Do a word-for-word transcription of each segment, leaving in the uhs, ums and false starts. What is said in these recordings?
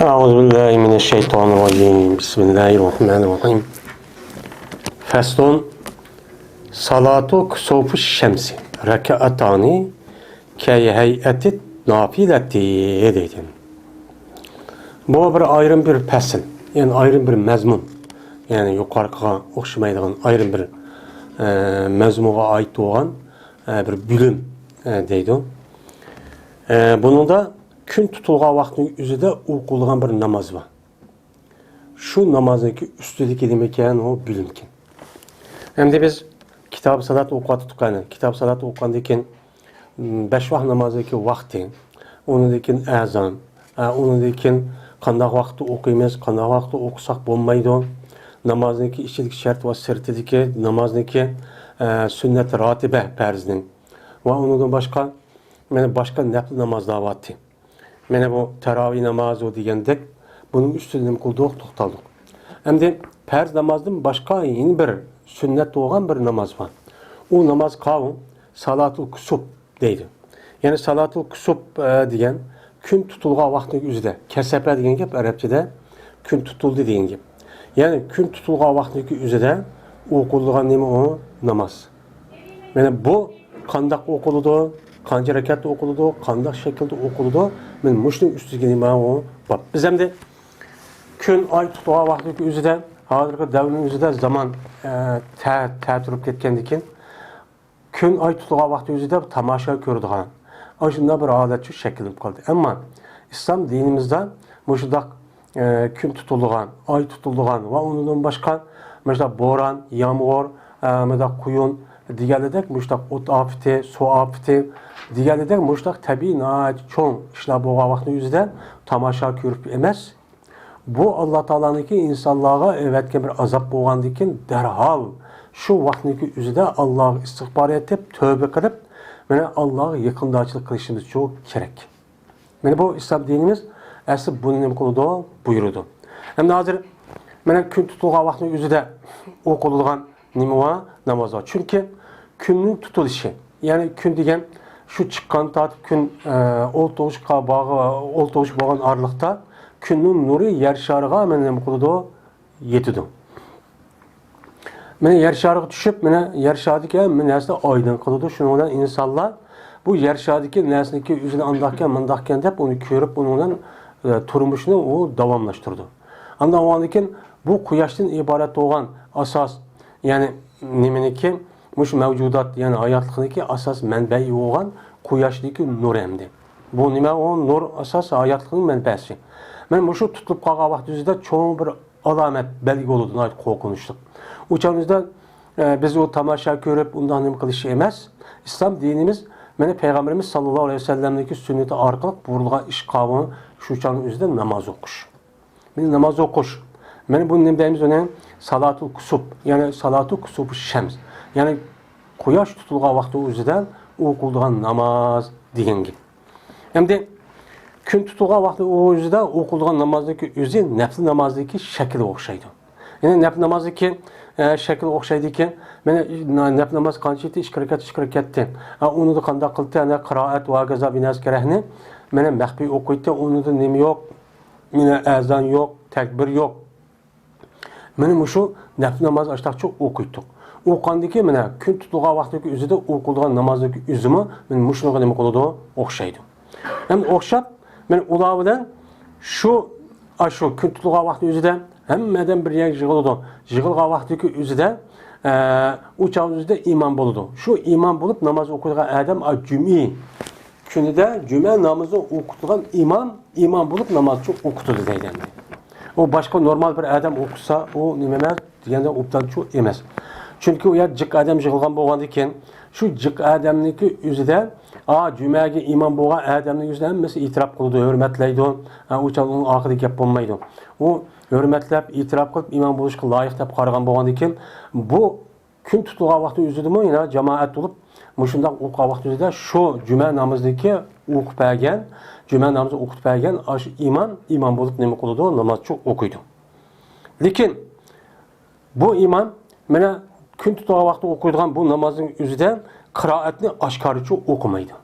أعوذ بالله من الشيطان الرجيم. بسم الله الرحمن الرحيم. فصل. صلاة كسوف الشمس ركعتان كهيئة النافلة دەيدۇ. بۇ بىر ئايرىم بىر پەسىل، يەنى ئايرىم بىر مەزمۇن. يەنى يۇقىرىقىغا ئوخشىمايدىغان ئايرىم بىر، ئە، مەزمۇنغا ئائىت بولغان، ئە، بىر بۆلۈم، ئە، دەيدۇ. ئە، بۇنىڭدا كۈن تۇتۇلغان ۋاقىتنىڭ ئۆزىدە ئوقۇلىدىغان بىر ناماز بار. شۇ نامازنىڭكى ئۈستىدىكى نېمىكەن، ئۇ بۆلۈمكەن. ئەمدى بىز كىتاب سالات ئوقۇۋاتىدۇق، قېنى. كىتاب سالات ئوقۇغاندىن كېيىن، م، بەش ۋاق نامازنىڭكى ۋاقتى، ئۇنىڭدىن كېيىن ئەزان، ئە، ئۇنىڭدىن كېيىن قانداق ۋاقىتتا ئوقۇيمىز، قانداق ۋاقىتتا ئوقۇساق بولمايدۇ، نامازنىڭكى ئىچىدىكى شەرت ۋە سىرتىدىكى نامازنىڭكى، ئە، سۈننەت راتىبە پەرزنىڭ ۋە ئۇنىڭدىن باشقا، مانا، باشقا نەپلى نامازلار بارتى. مانا بۇ تاراۋىھ نامازى دېگەندەك، بۇنىڭ ئۈستىدە نېمە قىلدۇق؟ توختالدۇق. ئەمدى پەرز نامازدىن باشقا يەنە بىر سۈننەت بولغان بىر ناماز بار. ئۇ ناماز قاۋۇ سالاتۇل كۇسۇپ دەيدۇ. يەنى سالاتۇل كۇسۇپ، ئە، دېگەن كۈن تۇتۇلغان ۋاقتىنىڭ ئۆزىدە. كەسەپە دېگەن گەپ ئەرەبچىدە كۈن تۇتۇلدى دېگەن گەپ. يەنى كۈن تۇتۇلغان ۋاقتىنىڭ ئۆزىدە ئوقۇلىدىغان نېمە ئۇ؟ ناماز. مانا بۇ قانداق ئوقۇلىدۇ، قانچە رەكەتتە ئوقۇلىدۇ، قانداق شەكىلدە ئوقۇلىدۇ، مانا مۇشۇنىڭ ئۈستىگە نېمە ئۇ؟ باب. بىز ئەمدى كۈن، ئاي تۇتۇلغان ۋاقتىدىكى ئۆزىدە، ھازىرقى دەۋرنىڭ ئۆزىدە زامان، ئە، تە-، تەتۈرۈپ كەتكەندىن كېيىن، كۈن، ئاي تۇتۇلغان ۋاقتى ئۆزىدە تاماشا كۆرىدىغان، ئاشۇنداق بىر ھالەت شۇ شەكىللىنىپ قالدى. ئەمما ئىسلام دىنىمىزدا مۇشۇنداق، ئە، كۈن تۇتۇلىدىغان، ئاي تۇتۇلىدىغان ۋە ئۇنىڭدىن باشقا مۇشۇنداق بوران، يامغۇر، ئە، مۇنداق قۇيۇن دېگەنلىدەك، مۇشۇنداق ئوت ئاپىتى، سۇ ئاپىتى دېگەنلىدەك، مۇشۇنداق تەبىئىي ناھايىتى چوڭ ئىشلار بولغان ۋاقتىنىڭ ئۆزىدە تاماشا كۆرۈپ ئەمەس، بۇ ئاللا تائالانىڭكى ئىنسانلارغا ئەۋەتكەن بىر ئازاب بولغاندىكىن، دەرھال شۇ ۋاقىتنىڭكى ئۆزىدە ئاللاغا ئىستىغپار ئېيتىپ، تۆبە قىلىپ، مانا ئاللاغا يېقىندارچىلىق قىلىشىمىزچۇ كېرەك. مانا بۇ ئىسلام دىنىمىز ئەسلى بۇنى نېمە قىلىدۇ؟ بۇيرۇىدۇ. ئەمدى ھازىر مانا كۈن تۇتۇلغان ۋاقىتنىڭ ئۆزىدە ئوقۇلىدىغان نېمە بار؟ ناماز بار. چۈنكى كۈننىڭ تۇتۇلۇشى، يەنى كۈن دېگەن شۇ چىققان تارتىپ كۈن، ئە، ئولتۇرۇشقا باغ-، ئولتۇرۇش بولغان ئارىلىقتا كۈننىڭ نۇرى يەر شارىغا مانا نېمە قىلىدۇ؟ يېتىدۇ. مانا يەر شارىغا چۈشۈپ، مانا يەر شارىدىكى ھەممە نەرسىنى ئايدىڭ قىلىدۇ. شۇنىڭ بىلەن ئىنسانلار بۇ يەر شارىدىكى نەرسىنىڭكى ئۆزىنى ئانداقكەن، مۇنداقكەن دەپ ئۇنى كۆرۈپ، ئۇنىڭ بىلەن، ئە، تۇرمۇشىنى ئۇ داۋاملاشتۇرىدۇ. ئاندىن ئۇنىڭدىن كېيىن بۇ قۇياشتىن ئىبارەت بولغان ئاساس، يەنى نېمىنىڭكى، مۇشۇ مەۋجۇدات، يەنى ھاياتلىقنىڭكى ئاساس مەنبەيى بولغان قۇياشنىڭكى نۇرى ئەمدى. بۇ نېمە؟ ئۇ نۇر ئاساس ھاياتلىقنىڭ مەنبەسى. مانا مۇشۇ تۇتۇلۇپ قالغان ۋاقتىمىزدا چوڭ بىر ئالامەت، بەلگە بولىدۇ، ناھايىتى قورقۇنچلۇق. ئۇ چاغىمىزدا، ئە، بىز ئۇ تاماشا كۆرۈپ، ئۇنداق نېمە قىلىش ئەمەس. ئىسلام دىنىمىز، مانا پەيغەمبىرىمىز ساللاللاھۇ ئەلەيھى ۋەسەللەمنىڭكى سۈننىتى ئارقىلىق بۇيرۇلغان ئىش قاۋۇ شۇ چاغنىڭ ئۆزىدە ناماز ئوقۇش. مانا ناماز ئوقۇش. مانا بۇنى نېمە دەيمىز ئۇنى؟ سالاتۇل كۇسۇپ، يەنى سالاتۇ كۇسۇفۇ شەمس. يەنى قۇياش تۇتۇلغان ۋاقتى ئۆزىدە ئوقۇلىدىغان ناماز دېگەن گەپ. ئەمدى كۈن تۇتۇلغان ۋاقتى ئۆزىدە ئوقۇلىدىغان نامازنىڭكى ئۆزى نەپلى نامازنىڭكى شەكلىگە ئوخشايدۇ. يەنى نەپلى نامازنىڭكى، ئە، شەكلىگە ئوخشايدىكەن. مانا نەپلى ناماز قانچە ئىدى؟ ئىككى رەكەت، ئىككى رەكەتتىن. ئە، ئۇنى قانداق قىلدى؟ ئەنە قىرائەت ۋە ھاكازا بىنەسى كەرەھنى مانا مەخپىي ئوقۇيتتى. ئۇنىدا نېمە يوق؟ مانا ئەزان يوق، تەكبىر يوق. مانا مۇشۇ نەپلى ناماز ئاشتاقچە ئوقۇيتتۇق. ئوقۇغاندىكى مانا كۈن تۇتۇلغان ۋاقتىدىكى ئۆزىدە ئوقۇلىدىغان نامازنىڭكى ئۆزىمۇ مانا مۇشۇنىڭغا نېمە قىلىدۇ؟ ئوخشايدۇ. ھەم ئوخشاپ، مانا ئۇلار بىلەن شۇ، ئاشۇ كۈن تۇتۇلغان ۋاقتى ئۆزىدە ھەممە ئادەم بىر يەرگە يىغىلىدۇ. يىغىلغان ۋاقتىدىكى ئۆزىدە، ئە، ئۇ چاغ ئۆزىدە ئىمام بولىدۇ. شۇ ئىمام بولۇپ ناماز ئوقۇيدىغان ئادەم، ئا، جۈمئە كۈنىدە جۈمە نامىزى ئوقۇتىدىغان ئىمام، ئىمام بولۇپ نامازچى ئوقۇتىدۇ دەيدۇ ئەمدى. ئۇ باشقا نورمال بىر ئادەم ئوقۇتسا، ئۇ نېمە ئەمەس دېگەندە ئوبدانچۇ ئەمەس. چۈنكى ئۇ يەر جىق ئادەم يىغىلغان بولغاندىن كېيىن، شۇ جىق ئادەمنىڭكى ئۆزىدە، ئا، جۈمەگە ئىمام بولغان ئادەمنىڭ ئۆزىدە ھەممىسى ئېتىراپ قىلىدۇ، ھۆرمەتلەيدۇ. ھە، ئۇ چاغ ئۇنىڭ ئارقىدا گەپ بولمايدۇ. ئۇ ھۆرمەتلەپ، ئېتىراپ قىلىپ، ئىمام بولۇشقا لايىق دەپ قارىغان بولغاندىن كېيىن، بۇ كۈن تۇتۇلغان ۋاقتى ئۆزىدىمۇ يەنە جامائەت بولۇپ، مۇشۇنداق ئوقۇغان ۋاقتى ئۆزىدە شۇ جۈمە نامىزىنىڭكى ئوقۇپ بەرگەن، جۈمە نامىزى ئوقۇتۇپ بەرگەن ئاشۇ ئىمام، ئىمام بولۇپ نېمە قىلىدۇ؟ نامازچۇ ئوقۇيدۇ. لېكىن بۇ ئىمام مانا كۈن تۇتۇلغان ۋاقتى ئوقۇيدىغان بۇ نامازنىڭ ئۆزىدە قىرائەتنى ئاشكارىچە ئوقۇمايدۇ.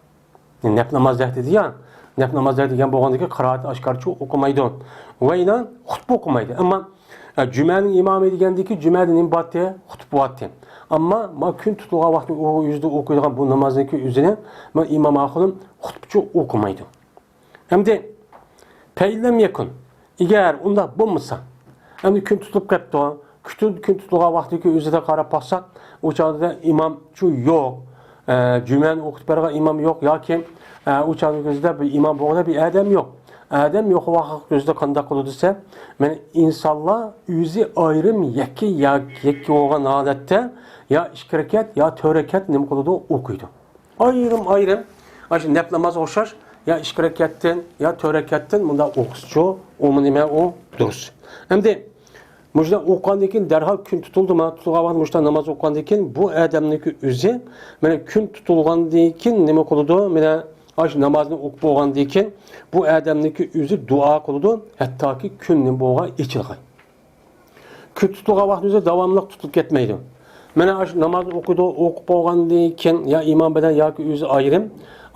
نەپ ناماز دەيدۇ يا، نەپلى نامازلار دېگەن بولغاندىكىن قىرائەت ئاشكارىچە ئوقۇمايدۇ. ۋە يەنە خۇتبە ئوقۇمايدۇ. ئەمما، ئە، جۈمەنىڭ ئىمامى دېگەندىكى جۈمەدە نېمە بارتى؟ خۇتبە بارتى. ئەمما ما كۈن تۇتۇلغان ۋاقتى ئۇ يۈزىدە ئوقۇيدىغان بۇ نامازنىڭكى ئۆزىنى ما ئىمام ئاخۇنۇم خۇتبىچە ئوقۇمايدۇ. ئەمدى، پەئىللەم يەكۇن. ئەگەر ئۇنداق بولمىسا، ئەمدى كۈن تۇتۇلۇپ قېپتۇ. كۈتۈن-، كۈن تۇتۇلغان ۋاقتىدىكى ئۆزىدە قاراپ باقساق، ئۇ چاغدا ئىمامچۇ يوق. ئە، جۈمەنى ئوقۇتۇپ بەرگەن ئىمام يوق ياكى، ئە، ئۇ چاغدىكى ئۆزىدە بىر ئىمام بولغىلى بىر ئادەم يوق. ئادەم يوق ۋاقىت ئۆزىدە قانداق قىلىدۇ دېسە، مانا ئىنسانلار ئۆزى ئايرىم يەككە يا-، يەككە بولغان ھالەتتە يا ئىككى رەكەت يا تۆت رەكەت نېمە قىلىدۇ؟ ئوقۇيدۇ. ئايرىم-ئايرىم، ئاشۇ نەپلى نامازغا ئوخشاش، يا ئىككى رەكەتتىن، يا تۆت رەكەتتىن مۇنداق ئوقۇسىچۇ، ئۇمۇ نېمە ئۇ دۇرۇس. ئەمدى مۇشۇنداق ئوقۇغاندىن كېيىن دەرھال كۈن تۇتۇلدىمۇ؟ تۇتۇلغان ۋاقىتتا مۇشۇنداق ناماز ئوقۇغاندىن كېيىن بۇ ئادەمنىڭكى ئۆزى، مانا كۈن تۇتۇلغاندىن كېيىن نېمە قىلىدۇ؟ مانا ئاشۇ نامازنى ئوقۇپ بولغاندىن كېيىن بۇ ئادەمنىڭكى ئۆزى دۇئا قىلىدۇ، ھەتتاكى كۈن نېمە بولغان ئېچىلغاي. كۈن تۇتۇلغان ۋاقتىمىزدا داۋاملىق تۇتۇلۇپ كەتمەيدۇ. مانا ئاشۇ نامازنى ئوقۇيدۇ، ئوقۇپ بولغاندىن كېيىن يا ئىمام بىلەن ياكى ئۆزى ئايرىم،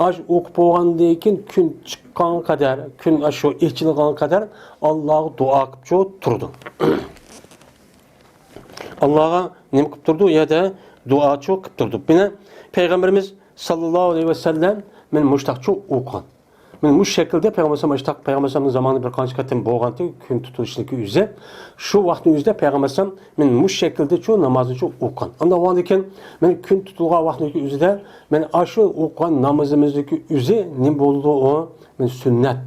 ئاشۇ ئوقۇپ بولغاندىن كېيىن كۈن چىققان قەدەر، كۈن ئاشۇ ئېچىلغان قەدەر ئاللاغا دۇئا قىلىپچۇ تۇرىدۇ. ئاللاغا نېمە قىلىپ تۇرىدۇ؟ يەدە دۇئاچۇ قىلىپ تۇرىدۇ. مانا پەيغەمبىرىمىز ساللاللاھۇ ئەلەيھى ۋەسەللەم مانا مۇشتاقچۇ ئوقۇغان. مانا مۇشۇ شەكىلدە پەيغەمبەر ئەلەيھىسسالام ئاشتاق پەيغەمبەر ئەلەيھىسسالامنىڭ زامانىدا بىر قانچە قېتىم بولغانتى كۈن تۇتۇلۇشنىڭكى ئۆزى. شۇ ۋاقىتنىڭ ئۆزىدە پەيغەمبەر ئەلەيھىسسالام مانا مۇشۇ شەكىلدە شۇ نامازنى شۇ ئوقۇغان. ئاندىن بولغاندىن كېيىن مانا كۈن تۇتۇلغان ۋاقىتنىڭكى ئۆزىدە مانا ئاشۇ ئوقۇغان نامىزىمىزنىڭكى ئۆزى نېمە بولىدۇ ئۇ؟ مانا سۈننەت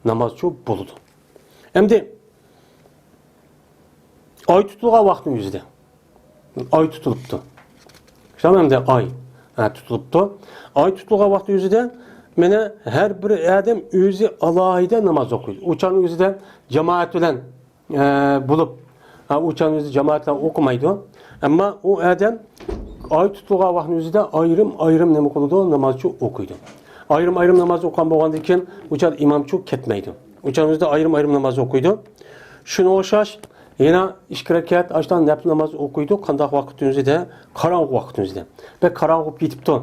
ناماز شۇ بولىدۇ. ئەمدى ئاي تۇتۇلغان ۋاقىتنىڭ ئۆزىدە. ئاي تۇتۇلۇپتۇ. شۇنداقمۇ ئەمدى ئاي، ھە، تۇتۇلۇپتۇ. ئاي تۇتۇلغان ۋاقىت ئۆزىدە مانا ھەر بىر ئادەم ئۆزى ئالاھىدە ناماز ئوقۇيدۇ. ئۇ چاغنىڭ ئۆزىدە جامائەت بىلەن، ئە، بولۇپ، ھە، ئۇ چاغنىڭ ئۆزىدە جامائەت بىلەن ئوقۇمايدۇ. ئەمما ئۇ ئادەم ئاي تۇتۇلغان ۋاقىتنىڭ ئۆزىدە ئايرىم-ئايرىم نېمە قىلىدۇ؟ نامازچۇ ئوقۇيدۇ. ئايرىم-ئايرىم ناماز ئوقۇغان بولغاندىن كېيىن ئۇ چاغدا ئىمامچۇ كەتمەيدۇ. ئۇ چاغنىڭ ئۆزىدە ئايرىم-ئايرىم ناماز ئوقۇيدۇ. شۇنىڭغا ئوخشاش يەنە ئىككى رەكەت ئاشۇنداق نەپلى ناماز ئوقۇيدۇ. قانداق ۋاقىتنىڭ ئۆزىدە؟ قاراڭغۇ ۋاقىتنىڭ ئۆزىدە. بەك قاراڭغۇ بولۇپ كېتىپتۇ.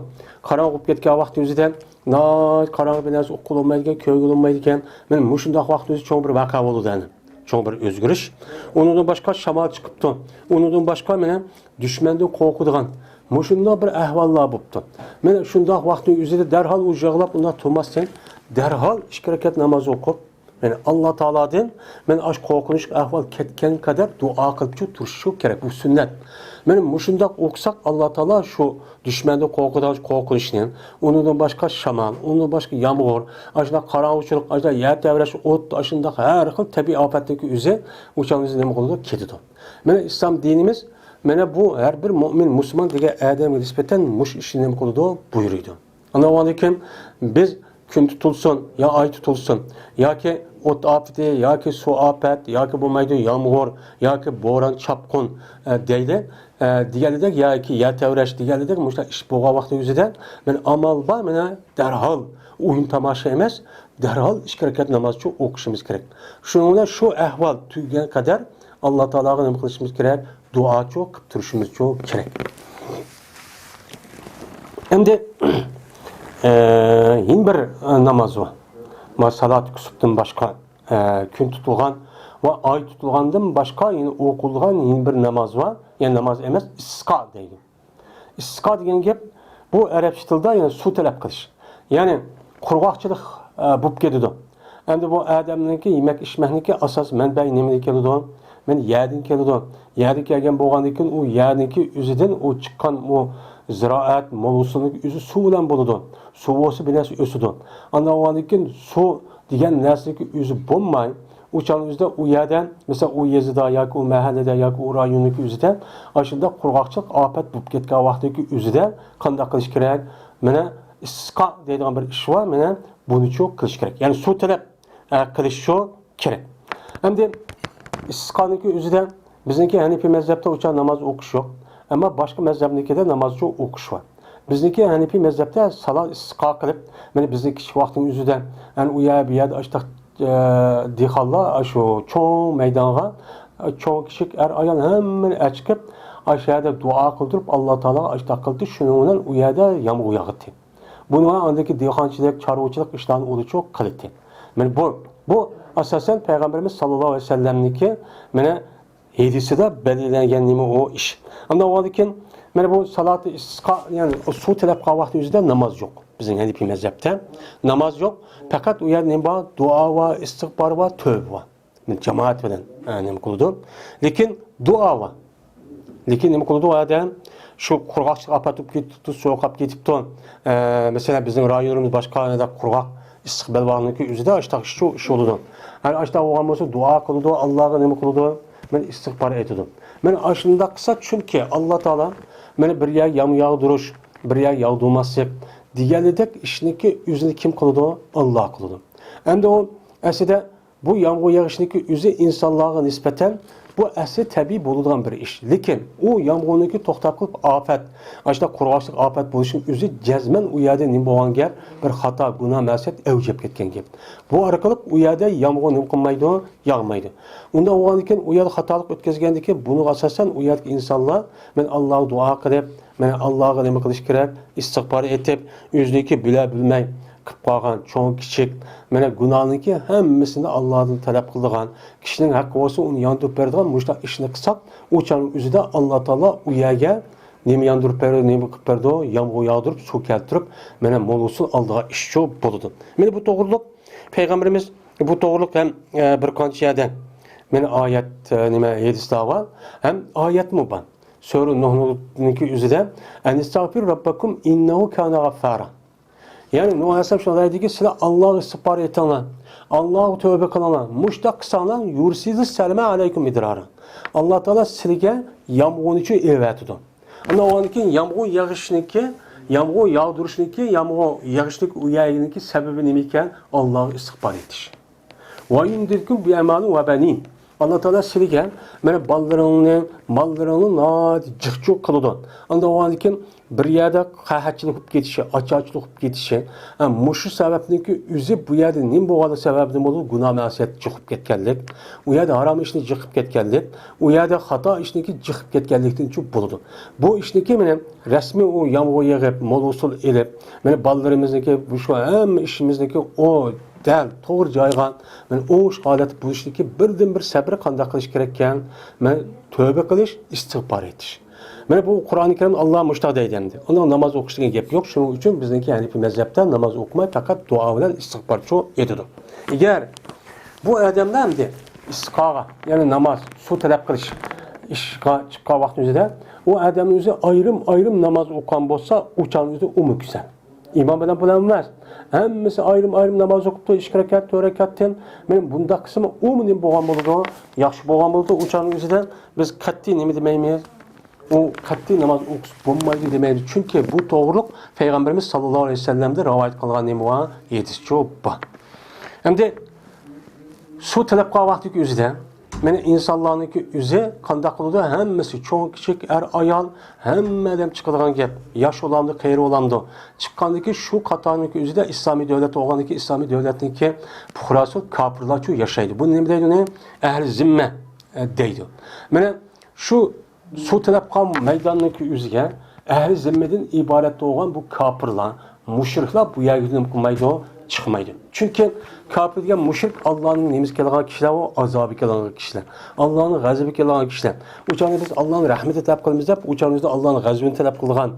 قاراڭغۇ بولۇپ كەتكەن ۋاقىتنىڭ ئۆزىدە ناھايىتى قاراڭغۇ، بىر نەرسە ئوقۇپ بولمايدىكەن، كۆرگىلى بولمايدىكەن. مانا مۇشۇنداق ۋاقىتنىڭ ئۆزىدە چوڭ بىر ۋەقە بولىدۇ، يەنى چوڭ بىر ئۆزگىرىش. ئۇنىڭدىن باشقا شامال چىقىپتۇ. ئۇنىڭدىن باشقا مانا دۈشمەندىن قورقىدىغان مۇشۇنداق بىر ئەھۋاللار بوپتۇ. مانا شۇنداق ۋاقىتنىڭ ئۆزىدە دەرھال ئۇ يىغلاپ ئۇنداق تۇرماستىن، دەرھال ئىككى رەكەت ناماز ئوقۇپ، يەنى ئاللا تائالادىن مانا ئاشۇ قورقۇنچلۇق ئەھۋال كەتكەن قەدەر دۇئا قىلىپچۇ تۇرۇشى كېرەك. بۇ سۈننەت. مانا مۇشۇنداق ئوقۇساق، ئاللا تائالا شۇ دۈشمەندىن قورقىدىغان قورقۇنچنى، ئۇنىڭدىن باشقا شامال، ئۇنىڭدىن باشقا يامغۇر، ئاشۇنداق قاراڭغۇچىلىق، ئاشۇنداق يەر تەۋرەش، ئوت، ئاشۇنداق ھەر خىل تەبىئىي ئاپەتنىڭكى ئۆزى ئۇ چاغنىڭ ئۆزىدە نېمە قىلىدۇ؟ كېتىدۇ. مانا ئىسلام دىنىمىز مانا بۇ ھەر بىر مۆمىن مۇسۇلمان دېگەن ئادەمگە نىسبەتەن مۇشۇ ئىشنى نېمە قىلىدۇ؟ بۇيرۇيدۇ. ئاندىن كېيىن بىز كۈن تۇتۇلسۇن يا ئاي تۇتۇلسۇن ياكى ئوت ئاپىتى ياكى سۇ ئاپەت ياكى بولمايدۇ يامغۇر ياكى بوران، چاپقۇن، ئە، دەيلى، ئە، دېگەنلىدەك ياكى يەر تەۋرەش دېگەنلىدەك مۇشۇنداق ئىش بولغان ۋاقتى ئۆزىدە مانا ئامال بار، مانا دەرھال ئويۇن تاماشا ئەمەس، دەرھال ئىككى رەكەت نامازچۇ ئوقۇشىمىز كېرەك. شۇنىڭ بىلەن شۇ ئەھۋال تۈگىگەن قەدەر ئاللا تائالاغا نېمە قىلىشىمىز كېرەك؟ دۇئاچۇ قىلىپ تۇرۇشىمىزچۇ كېرەك. ئەمدى، ئە، يەنە بىر، ئە، ناماز بار. ما سالات كۇسۇپتىن باشقا، ئە، كۈن تۇتۇلغان ۋە ئاي تۇتۇلغاندىن باشقا يەنە ئوقۇلغان يەنە بىر ناماز بار. يەنى ناماز ئەمەس، ئىستىسقا دەيدۇ. ئىستىسقا دېگەن گەپ، بۇ ئەرەبچە تىلدا يەنى سۇ تەلەپ قىلىش. يەنى قۇرغاقچىلىق، ئە، بولۇپ كېتىدۇ. ئەمدى بۇ ئادەمنىڭكى يېمەك ئىچمەكنىڭكى ئاساس مەنبەي نېمىدىن كېلىدۇ؟ مەن يەردىن كېلىدۇ. يەردىن كەلگەن بولغاندىن كېيىن، ئۇ يەرنىڭكى ئۆزىدىن ئۇ چىققان ئۇ زىرائەت، مول ھوسۇلنىڭكى ئۆزى سۇ بىلەن بولىدۇ. سۇ بولسا بىر نەرسە ئۆسىدۇ. ئاندىن بولغاندىن كېيىن سۇ دېگەن نەرسىنىڭكى ئۆزى بولماي، ئۇ چاغنىڭ ئۆزىدە ئۇ يەردە، مەسىلەن، ئۇ يېزىدا ياكى ئۇ مەھەللىدە ياكى ئۇ رايوننىڭكى ئۆزىدە ئاشۇنداق قۇرغاقچىلىق ئاپەت بولۇپ كەتكەن ۋاقتىكى ئۆزىدە قانداق قىلىش كېرەك؟ مانا ئىستىسقا دەيدىغان بىر ئىش بار، مانا بۇنىچۇ قىلىش كېرەك. يەنى سۇ تەلەپ، ئە، قىلىشچۇ كېرەك. ئەمدى ئىستىسقانىڭكى ئۆزىدە بىزنىڭكى ھەنىپىي مەزھەپتە ئۇ چاغ ناماز ئوقۇش يوق. ئەمما باشقا مەزھەپنىڭكىدە نامازچۇ ئوقۇش بار. بىزنىڭكى ھەنىپىي مەزھەپتە سالات ئىستىسقا قىلىپ، مانا بىزنىڭ كىچىك ۋاقتىمىز ئۆزىدە، يەنى ئۇ يەر، بۇ يەردە ئاشتاق، ئە، دېھقانلار ئاشۇ چوڭ مەيدانغا، ئە، چوڭ كىچىك ئەر ئايال ھەممىنى ئەچىقىپ، ئاشۇ يەردە دۇئا قىلدۇرۇپ، ئاللا تائالاغا ئاشتاق قىلدى، شۇنىڭ بىلەن ئۇ يەردە يامغۇر ياغدى. بۇنىڭغا ئاندىكى دېھقانچىلىق، چارۋىچىلىق ئىشلارنى ئۇلىچۇ قىلىتتى. مانا بۇ، بۇ ئاساسەن پەيغەمبىرىمىز ساللاللاھۇ ئەلەيھى ۋەسەللەمنىڭكى مانا ھەدىسىدە بەلگىلەنگەن نېمە ئۇ ئىش. ئاندىن ئۇنىڭدىن كېيىن مانا بۇ سالاتى ئىستىسقا، يەنى سۇ تەلەپ قىلغان ۋاقتى ئۆزىدە ناماز يوق. بىزنىڭ ھەنىپىي مەزھەپتە ناماز يوق. پەقەت ئۇ يەردە نېمە بار؟ دۇئا بار، ئىستىغپار بار، تۆۋبە بار. جامائەت بىلەن، ئە، نېمە قىلىدۇ؟ لېكىن دۇئا بار. لېكىن نېمە قىلىدۇ ئۇ ئادەم؟ شۇ قۇرغاقچىلىق ئاپەت بولۇپ كېتىپتۇ، سوغۇق قېلىپ كېتىپتۇ. ئە، مەسىلەن، بىزنىڭ رايونىمىز باشقا يەردە قۇرغاق ئىسسىق بەلباغنىڭكى ئۆزىدە ئاشتاق ئىش، ئىش بولىدۇ. ھەر ئاشتاق بولغان بولسا دۇئا قىلىدۇ، ئاللاغا نېمە قىلىدۇ؟ مەن ئىستىغپار ئېيتىدۇ. مەن ئاشۇنداق قىلسا، چۈنكى ئاللا تائالا مانا بىر يەر يامغۇر ياغدۇرۇش، بىر يەر ياغدۇرماسلىق دېگەنلىدەك ئىشنىكى ئۆزىنى كىم قىلىدۇ؟ ئاللا قىلىدۇ. ئەمدى ئۇ ئەسلىدە بۇ يامغۇر يېغىشنىكى ئۆزى ئىنسانلارغا نىسبەتەن بۇ ئەسلى تەبىئىي بولىدىغان بىر ئىش. لېكىن ئۇ يامغۇرنىڭكى توختاپ قېلىپ ئاپەت، ئاشۇنداق قۇرغاقچىلىق ئاپەت بولۇشنىڭ ئۆزى جەزمەن ئۇ يەردە نېمە بولغان گەپ؟ بىر خاتا، گۇناھ، مەسىيەت ئەۋج ئېلىپ كەتكەن گەپ. بۇ ئارقىلىق ئۇ يەردە يامغۇر نېمە قىلمايدۇ؟ ياغمايدۇ. ئۇنداق بولغاندىن كېيىن ئۇ يەردە خاتالىق ئۆتكۈزگەندىن كېيىن بۇنىڭغا ئاساسەن ئۇ يەردىكى ئىنسانلار مەن ئاللاغا دۇئا قىلىپ، مانا ئاللاغا نېمە قىلىش كېرەك؟ ئىستىغپار ئېيتىپ، ئۆزىنىڭكى بىلە بىلمەي قىلىپ قالغان چوڭ كىچىك، مانا گۇناھنىڭكى ھەممىسىنى ئاللادىن تەلەپ قىلىدىغان، كىشىنىڭ ھەققى بولسا ئۇنى ياندۇرۇپ بېرىدىغان مۇشۇنداق ئىشنى قىلساق، ئۇ چاغنىڭ ئۆزىدە ئاللا تائالا ئۇ يەرگە نېمە ياندۇرۇپ بېرىدۇ، نېمە قىلىپ بېرىدۇ؟ يامغۇر ياغدۇرۇپ، سۇ كەلتۈرۈپ، مانا مول ھوسۇل ئالىدىغان ئىشچۇ بولىدۇ. مانا بۇ توغرۇلۇق پەيغەمبىرىمىز بۇ توغرۇلۇق ھەم، ئە، بىر قانچە يەردە مانا ئايەت، ئە، نېمە، ھەدىسلەر بار، ھەم ئايەتمۇ بار. سۈرە نۇھنىڭكى ئۆزىدە، «ئەنىستەغفىرۇ رەببەكۇم ئىننەھۇ كانە غەففارا.» يەنى نۇھ ئەلەيھىسسالام شۇنداق دەيدىكى، سىلەر ئاللاغا ئىستىغپار ئېيتىڭلار، ئاللاغا تۆۋبە قىلىڭلار. مۇشۇنداق قىلساڭلار، «يۇرسىلىس سەلمە ئەلەيكۇم مىدرارا.» ئاللا تائالا سىلىگە يامغۇرنىچۇ ئېلىۋېتىدۇ. ئاندىن كېيىن يامغۇر يېغىشنىكى، يامغۇر ياغدۇرۇشنىكى، يامغۇر يېغىشنىكى ئۇ يەرگىنىكى سەۋەبى نېمە ئىكەن؟ ئاللاغا ئىستىغپار ئېيتىش. «ۋە يۇمدىدكۇم بىئەمۋالىن ۋە بەنىن.» ئاللا تائالا سىلىگە مانا بالىلىرىڭنى، ماللىرىڭنى ناھايىتى جىقچۇق قىلىدۇ. ئاندىن كېيىن بىر يەردە قەھەتچىلىك بولۇپ كېتىشى، ئاچارچىلىق بولۇپ كېتىشى، ھە، مۇشۇ سەۋەبنىڭكى ئۆزى بۇ يەردە نېمە بولغانلىق سەۋەبىدىن بولىدۇ؟ گۇناھ مەسىيەت جىقىپ كەتكەنلىك، ئۇ يەردە ھارام ئىشنى جىقىپ كەتكەنلىك، ئۇ يەردە خاتا ئىشنىڭكى جىقىپ كەتكەنلىكتىن بولىدۇ. بۇ ئىشنىڭكى مانا رەسمىي ئۇ يامغۇر يېغىپ، مول ھوسۇل ئېلىپ، مانا بالىلىرىمىزنىڭكى، بۇ شۇ ھەممە ئىشىمىزنىڭكى ئۇ دەل توغرا جايغا، مانا ئوڭۇش ھالەتتە بولۇشنىڭكى بىردىنبىر سەۋەبى قانداق قىلىش كېرەككەن؟ مانا تۆۋبە قىلىش، ئىستىغپار ئېيتىش. مانا بۇ قۇرئانى كەرىمدە ئاللا مۇشۇنداق دەيدۇ ئەمدى. ئۇنىڭ ناماز ئوقۇش دېگەن گەپ يوق. شۇنىڭ ئۈچۈن بىزنىڭكى ھەنىپىي مەزھەپتە ناماز ئوقۇماي، پەقەت دۇئا بىلەن ئىستىغپارچۇ ئېيتىدۇ. ئەگەر بۇ ئادەملەر ئەمدى ئىستىخارە، يەنى ناماز، سۇ تەلەپ قىلىش ئىشقا چىققان ۋاقتىنىڭ ئۆزىدە ئۇ ئادەمنىڭ ئۆزى ئايرىم-ئايرىم ناماز ئوقۇغان بولسا، ئۇ چاغنىڭ ئۆزىدە ئۇمۇ گۈزەل. ئىمام بىلەن بۇلار ئەمەس. ھەممىسى ئايرىم-ئايرىم ناماز ئوقۇپتۇ، ئىككى رەكەت، تۆت رەكەتتىن. مانا بۇنداق قىلسىمۇ ئۇمۇ نېمە بولغان بولىدۇ؟ ياخشى بولغان بولىدۇ. ئۇ چاغنىڭ ئۆزىدە بىز قەتئىي نېمە دېمەيمىز؟ ئۇ قەتئىي ناماز ئوقۇسا بولمايدۇ دېمەيدۇ. چۈنكى بۇ توغرۇلۇق پەيغەمبىرىمىز ساللاللاھۇ ئەلەيھى ۋەسەللەمدىن رىۋايەت قىلغان نېمە بار؟ ھەدىسچۇ بار. ئەمدى سۇ تەلەپ قىلغان ۋاقتىدىكى ئۆزىدە، مانا ئىنسانلارنىڭكى ئۆزى قانداق قىلىدۇ؟ ھەممىسى چوڭ كىچىك، ئەر ئايال، ھەممە ئادەم چىقىدىغان گەپ. ياش بولامدۇ، قېرى بولامدۇ؟ چىققاندىكى شۇ قاتارنىڭكى ئۆزىدە ئىسلامىي دۆلەت بولغاندىكى ئىسلامىي دۆلەتنىڭكى پۇقراسى كاپىرلارچۇ ياشايدۇ. بۇنى نېمە دەيدۇ ئۇنى؟ ئەھلى زىممە، ئە، دەيدۇ. مانا شۇ سۇ تەلەپ قىلغان مەيداننىڭكى ئۆزىگە ئەھلى زىممىدىن ئىبارەت بولغان بۇ كاپىرلار، مۇشرىكلار بۇ يەرگە نېمە قىلمايدۇ؟ چىقمايدۇ. چۈنكى كاپىر دېگەن مۇشرىك ئاللانىڭ نېمىسى كېلىدىغان كىشىلەر، ئۇ ئازابى كېلىدىغان كىشىلەر. ئاللانىڭ غەزىپى كېلىدىغان كىشىلەر. ئۇ چاغدا بىز ئاللانىڭ رەھمىتىنى تەلەپ قىلىمىز دەپ، ئۇ چاغدا بىز ئاللانىڭ غەزىپىنى تەلەپ قىلىدىغان،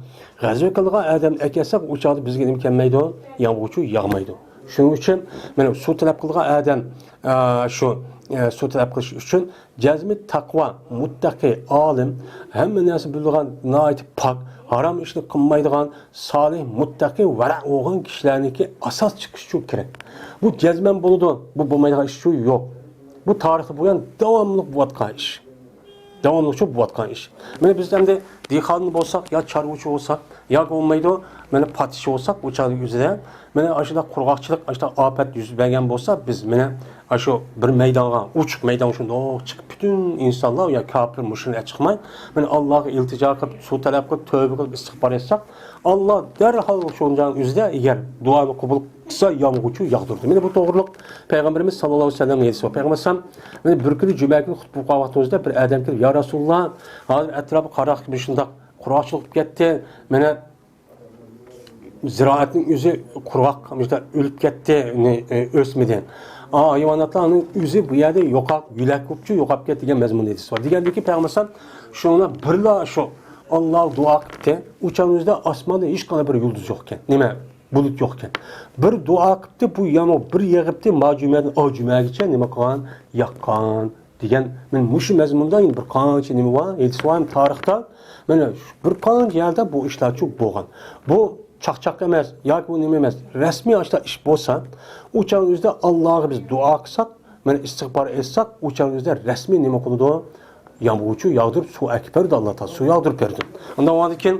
غەزىپى كېلىدىغان ئادەمنى ئەكەلسەك، ئۇ چاغدا بىزگە نېمە كەلمەيدۇ؟ يامغۇرچۇ ياغمايدۇ. شۇنىڭ ئۈچۈن مانا سۇ تەلەپ قىلىدىغان ئادەم، ئە، شۇ، ئە، سۇ تەلەپ قىلىش ئۈچۈن جەزمى تەقۋا، مۇتتەقى، ئالىم، ھەممە نەرسە بىلىدىغان، ناھايىتى پاك، ھارام ئىشنى قىلمايدىغان، سالىھ، مۇتتەقى، ۋەرە بولغان كىشىلەرنىڭكى ئاساس چىقىشى كېرەك. بۇ جەزمەن بولىدۇ، بۇ بولمايدىغان ئىش يوق. بۇ تارىختا بۇيان داۋاملىق بولۇۋاتقان ئىش. داۋاملىقچە بولۇۋاتقان ئىش. مانا بىز ئەمدى دېھقان بولساق، يا چارۋىچى بولساق، ياكى بولمايدۇ، مانا پادىشاھ بولساق، ئۇ چاغنىڭ ئۆزىدە مانا ئاشۇنداق قۇرغاقچىلىق، ئاشۇنداق ئاپەت يۈز بەرگەن بولسا، بىز مانا ئاشۇ بىر مەيدانغا، ئوچۇق مەيدانغا شۇنداق چىقىپ، پۈتۈن ئىنسانلار يا كاپىر، مۇشرىك چىقماي، مانا ئاللاغا ئىلتىجا قىلىپ، سۇ تەلەپ قىلىپ، تۆۋبە قىلىپ، ئىستىغپار ئەتسەق، ئاللا دەرھال شۇنىڭ ئۆزىدە، ئەگەر دۇئانى قوبۇل قىلسا، يامغۇرچۇ ياغدۇردى. مانا بۇ توغرۇلۇق پەيغەمبىرىمىز ساللاللاھۇ ئەلەيھى ۋەسەللەمنىڭ ھەدىسى بار. پەيغەمبەر ئەلەيھىسسالام مانا بىر كۈنى جۈمە كۈنى خۇتبە ئوقۇغان ۋاقتىمىزدا بىر ئادەم كېلىپ، يا رەسۇلاللا، ھازىر ئەتراپى قاراقكە مۇشۇنداق قۇرغاقچىلىق بولۇپ كەتتى. مانا زىرائەتنىڭ ئۆزى قۇرغاق، مۇشۇنداق ئۆلۈپ كەتتى، ئۇنى، ئۆ-، ئۆسمىدى. ئا، ھايۋاناتلارنىڭ ئۆزى بۇ يەردە يوقاپ، يۆلەك بولۇپچۇ يوقاپ كەتتى دېگەن مەزمۇندا ھەدىس بار. دېگەندىكى پەيغەمبەر ئەلەيھىسسالام شۇنىڭ بىرلا شۇ ئاللاغا دۇئا قىپتى. ئۇ چاغنىڭ ئۆزىدە ئاسماندا ھېچقانداق بىر يۇلدۇز يوق ئىكەن. نېمە؟ بۇلۇت يوق ئىكەن. بىر دۇئا قىپتى، بۇ يامغۇر بىر يېغىپتى، ما جۈمەدىن ئا جۈمەگىچە نېمە قىلغان؟ ياغقان. دېگەن، مانا مۇشۇ مەزمۇندا يەنە بىر قانچە نېمە بار، ھەدىس بار ھەم تارىختا، مانا بىر قانچە يەردە بۇ ئىشلار چوق بولغان. بۇ چاقچاق ئەمەس ياكى بۇ نېمە ئەمەس، رەسمىي ئاشۇنداق ئىش بولسا، ئۇ چاغنىڭ ئۆزىدە ئاللاغا بىز دۇئا قىلساق، مانا ئىستىغپار ئېيتساق، ئۇ چاغنىڭ ئۆزىدە رەسمىي نېمە قىلىدۇ؟ يامغۇرچۇ ياغدۇرۇپ، سۇ ئەكىپ بەردى ئاللا تائالا، سۇ ياغدۇرۇپ بەردى. ئاندىن ئۇنىڭدىن كېيىن،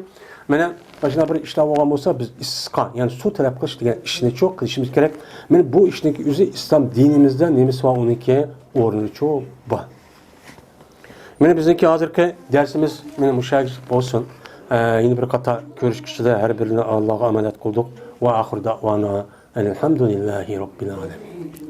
مانا مۇشۇنداق بىر ئىشلار بولغان بولسا، بىز ئىستىسقا، يەنى سۇ تەلەپ قىلىش دېگەن ئىشنى چوق قىلىشىمىز كېرەك. مانا بۇ ئىشنىڭ ئۆزى ئىسلام دىنىمىزدە نېمىسى بار، ئۇنىڭكى ئورنىچۇ بار. مانا بىزنىڭكى ھازىرقى دەرسىمىز مانا مۇشۇ يەرگىچە بولسۇن. ئە، يەنە بىر قاتار كۆرۈشكىچە ھەر بىرىنى ئاللاغا ئامانەت قىلدۇق. ۋە ئاخىر دەئۋانا ئەلھەمدۇلىللاھى رەببىل ئالەمىن.